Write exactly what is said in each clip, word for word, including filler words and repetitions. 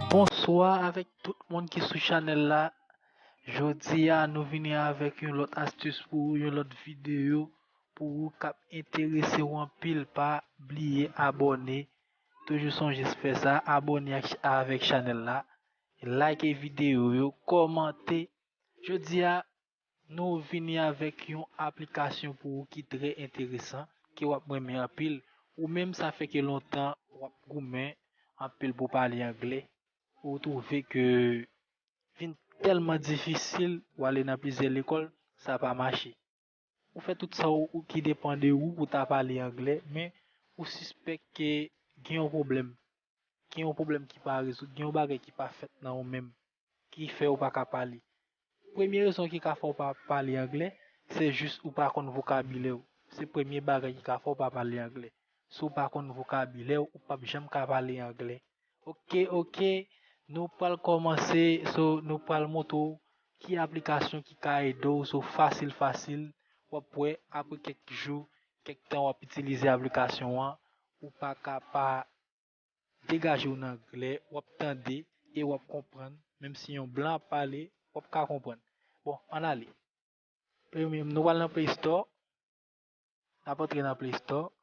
Bonswa avèk tout moun ki sou chanèl la. Jodi a nou vini avèk yon lòt astis pou ou, yon lòt videyo pou ou k ap enterese w anpil. Pa bliye abòne. Toujou sonje fè sa, abòne ak, avèk chanèl la. Like videyo yo, kòmante. Jodi a nou vini avèk yon aplikasyon pou ou ki trè enteresan, ke w ap renmen anpil. Ou menm sa fè ke lontan w ap goumen anpil pou pale anglè. Ou twouve ke vin tèlman difisil, w ale nan plizyè lekòl, sa pa mache. Ou fè tout sa ou, ou ki depann de ou pou ta pale anglè, men ou sispèk ke gen yon pwoblèm. Gen yon pwoblèm ki pa rezoud, gen yon bagay ki pa fèt nan ou menm, ki fè ou pa ka pale. Premye rezon ki ka fè ou pa pale anglè, se jis ou pa konn vokabilè w. Se premye bagay ki ka fè ou pa pale anglè. Si w pa konn vokabilè w, ou p ap janm ka pale anglè. Oke, oke, nou pral kòmanse, so, nou pral montre w ki aplikasyon ki ka ede w, so, fasil, fasil, w ap wè, apre kèk jou, kèk tan w ap itilize aplikasyon an, ou pa ka pa degaje w nan anglè, w ap tande e w ap konprann, menm si yon blan ap pale, w ap ka konprann. Bon, ann ale. Premye, nou pral nan Play Store. N ap antre nan Play Store.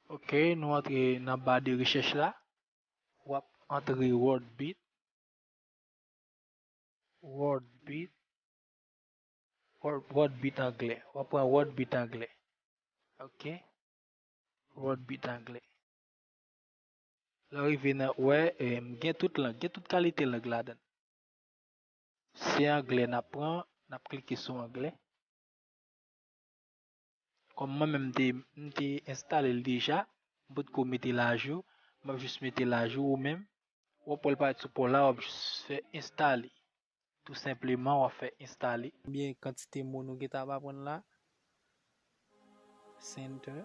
Oke, nou antre nan ba de rechèch la. W ap antre Wordbeat. Wordbeat. Word, Wordbeat anglè. W ap pran Wordbeat anglè. Oke. Wordbeat anglè. Lè w rive nan, wè, em, gen tout lang, gen tout kalite lang ladan l. Se anglè n ap pran, n ap klike sou anglè. Kòm mwen menm m te, m te enstale l deja, m potko mete l ajou, m ap jis mete l ajou ou menm. W ap wè l parèt sou pò w la, w ap jis fè enstale. Tou senpleman, w ap fè enstale. Konbyen kantite mo nou gentan ap aprann la? Center,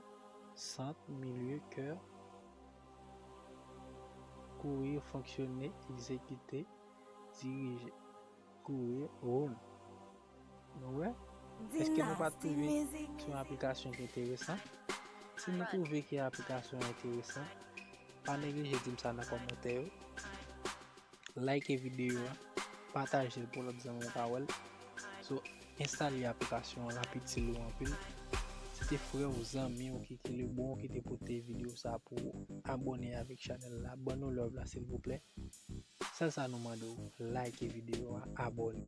sant, milye, kè. Kouri, fonksyone, egzekite, dirije. Kouri, woul. Nou wè? Èske nou pa twouve se yon aplikasyon ki enteresan? Si nou twouve ke aplikasyon an enteresan, pa neglije di m sa nan kòmantè yo. Like videyo a, pataje l pou lòt zanmi w ka wè l. So, enstale aplikasyon an, l ap itil ou anpil. Si te frè w, zanmi w ki, ki le bon, ki te pote videyo sa pou ou, abòne avèk chanèl la, ban nou love la silvouplè. Sèl sa nou mande w, like videyo a, abòne.